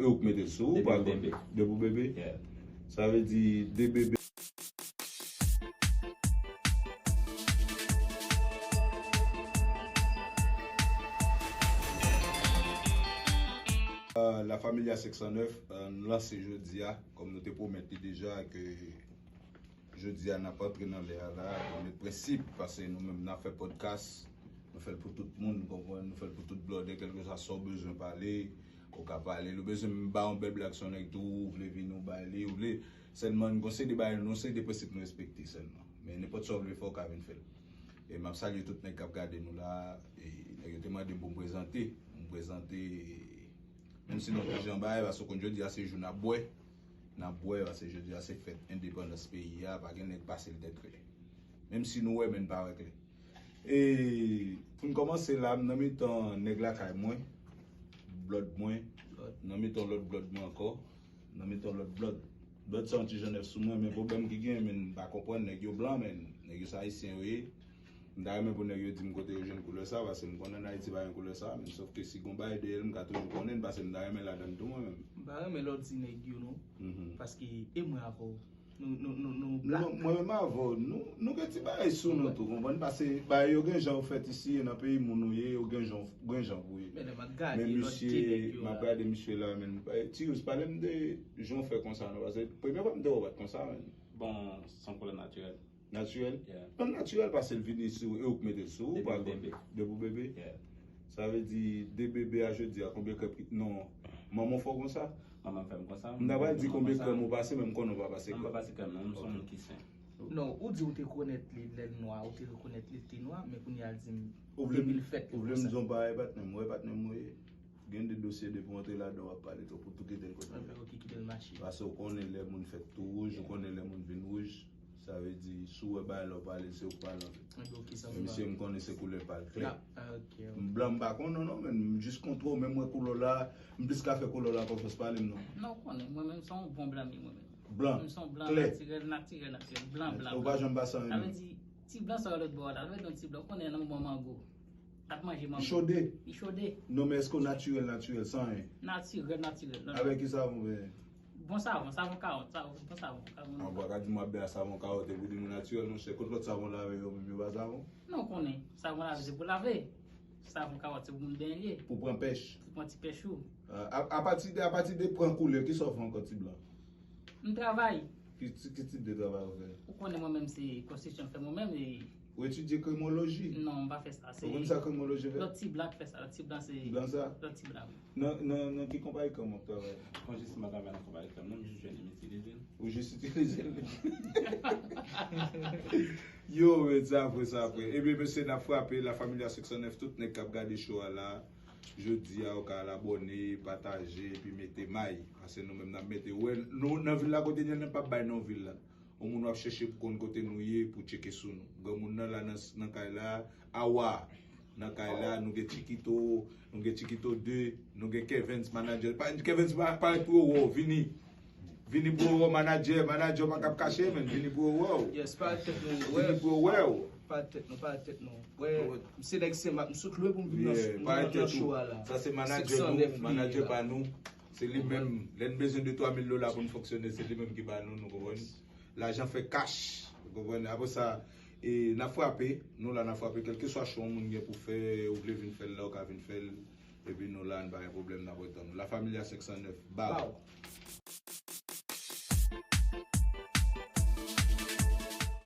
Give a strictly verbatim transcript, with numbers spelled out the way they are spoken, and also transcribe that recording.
E ou k mete l sou ou, pa kont. Depi w bebe. Depi w bebe. Sa vle di de bebe. Euh, La Familia senk san nèf, euh, nou lanse jodi a, kòm nou te pwomèt li deja, ke jodi a n ap antre nan lè a la, nou met prensip, paske nou menm n ap fè podcast, nou fè l pou tout moun, ou konprann, nou fè l pou tout blòdè, kèlkeswa sa w bezwen pale, ou ka pale l, ou bezwen m ba yon bèl blag sou yon nèg tou, ou vle vini ou bay li, ou vle, sèlman n gon seri de bagay, nou seri de prensip nou respekte sèlman. Men nenpòt sa w vle fè, ou ka vin fè l. E m ap salye tout nèg k ap gade nou la, e nèg yo te mande m pou m prezante, m prezante, menm si nou toujou anba, paske konn jodi a se jou n ap bwè, n ap bwè, paske jodi a se fèt endepandans peyi a, pa gen nèg pase l tèt klè. Menm si nou wè, men n pa wè klè. E pou n kòmanse la, m nan mitan nèg lakay mwen, blòd mwen, nan mitan lòt blòd mwen ankò, nan mitan lòt blòd. Blòd sa yon ti jan nèf sou mwen, men pwoblèm ki gen, men m pa konprann, nèg yo blan, men nèg yo se ayisyen yo ye. M ta renmen pou nèg yo di m kote yo jwenn koulè sa, paske m konnen Ayiti pa gen koulè sa, men sòf ke si gon bagay dèyè l, m ka toujou konnen l, paske m ta renmen ladan l tou mwen menm. M pa renmen lè w di nèg yo non, paske e mwen avè w, nou, nou, nou, nou blak. Mwen menm avè w, nou, nou gen ti bagay sou nou tou, konprann? Paske bagay yo gen jan yo fèt isi, e nan peyi moun ou ye, yo gen jan, gen jan pou ye. Men lè m ap gade lòt ti nèg yo la. Men misye, m ap gade misye la, men, ti Yous, pale m de jan w fè konsa non, paske premye fwa m te wè w pa t konsa, men. Bon, se yon koulè natirèl. Natirèl? Yeah. Ban m natirèl, paske l vini sou ou, e ou k mete l sou ou, pa kont. Depi w bebe. Depi w bebe? Yeah. Sa vle di, de bebe a jodi a, konbyen krèm ki, non, manman w fè w konsa? Manman m fè m konsa. M ta pral di konbyen krèm ou pase, men m konnen w pa pase krèm. Non, m pa pase krèm, non, m se yon moun ki sen. Non, ou di ou te konèt li lè l nwa, ou te rekonèt li te nwa, men kounye a l di m, depi l fèt li konsa. Ou vle m di yon bagay, patnè m, ou wè patnè m ou ye? Gen de dosye depi w antre ladan w ap pale twòp, ou tou kite l kote l ye. Anben, ok, kite l mache. Paske w konnen lè moun fèt tou wouj, ou konnen lè moun vin wouj. Sa vle di, si w wè bagay la w pale, se ou k pale anfèt. Anben, ok, sa m pa. Men misye m konnen se koulè pa l klè. Ah, ok, ok. M blan, m pa konnen non, men m jis kontre w, men m wè koulè w la, m plis ka fè koulè w la konfyans pale m non. Non, w konnen, mwen menm se yon bon blan m ye mwen menm. Blan, m se yon blan klè. Natirèl, natirèl, natirèl, blan, blan, blan. Ou pa janm pase anyen non. Sa vle di, ti blan sa yo lòt bò a la, sa vle di yon ti blan, ou konnen nan moman mango. Ap manje mango. Li chode. Li chode. Non, men èske w natirèl, natirèl, san anyen? Natirèl, natirèl. Non, non. Avèk ki savon w benyen? Bon savon, savon kawòt, savon, bon savon, savon. An, ou pa ka di m w ap benyen ak savon kawòt epi w di nou natirèl, monchè. Kot lòt savon lave yo menm, yo pa savon? Non, w konnen, savon lave se pou lave. Savon kawòt se pou moun benyen li ye. Pou pran pèch. Pou pran ti pèch ou. A, a, apati de, apati de pran koulè, kisa w fè ankò ti blan? M travay. Ki, ki, ki tip de travay ou fè? Ou konnen mwen menm se konstriksyon m fè mwen menm e. Ou etidye kremoloji? Non, m pa fè sa. Se. Ou konn sa kremoloji fè? Lòt ti blan k fè sa, lòt ti blan se. Blan sa? Lòt ti blan, wi. Nan, nan, nan ki konpayi krèm w ap travay? Mwen jis m pa travay nan konpayi krèm non, m jis jwenn li, m itilize l. Ou jis itilize l? Yo, men sa vre, sa vre. Ebyen, mesye, n ap frape, La Familia senk san nèf, tout nèg k ap gade show a la. Jodi a, ou ka al abòne, pataje, epi mete may. Paske nou menm n ap mete. Ou wè, nou, nan vil la kote n ye, n p ap bay non vil la. Yon moun w ap chèche pou konn kote nou ye, pou tcheke sou nou. Granmoun nan la nan, nan kay la, Awa nan kay la, nou gen Chiquito, nou gen Chiquito de, nou gen Kevens, manadjè. Pa, Kevens, pa, parèt pou yo wè w, vini. Vini pou yo wè w, manadjè, manadjè w pa kab kache, men vini pou yo wè w. Yes, parèt tèt nou, wè. Vini pou yo wè w. Parèt tèt nou, parèt tèt nou. Wè, m se nèg Senmak, m sot lwen pou m vin nan, yeah, m vin nan show a la. Sa se manadjè nou, manadjè pa nou. Se li menm, lè n bezwen de twa mil dola pou n fonksyone, se li menm ki ba nou, nou konprann? Lajan fè kach, ou konprann? Apre sa, e, n ap frape, nou la n ap frape, kèlkeswa show yon moun gen pou fè, ou vle vin fè l la, ou ka vin fè l. Epi nou la, n pa gen pwoblèm, n ap ret tann ou. La Familia senk san nèf, baw. Baw.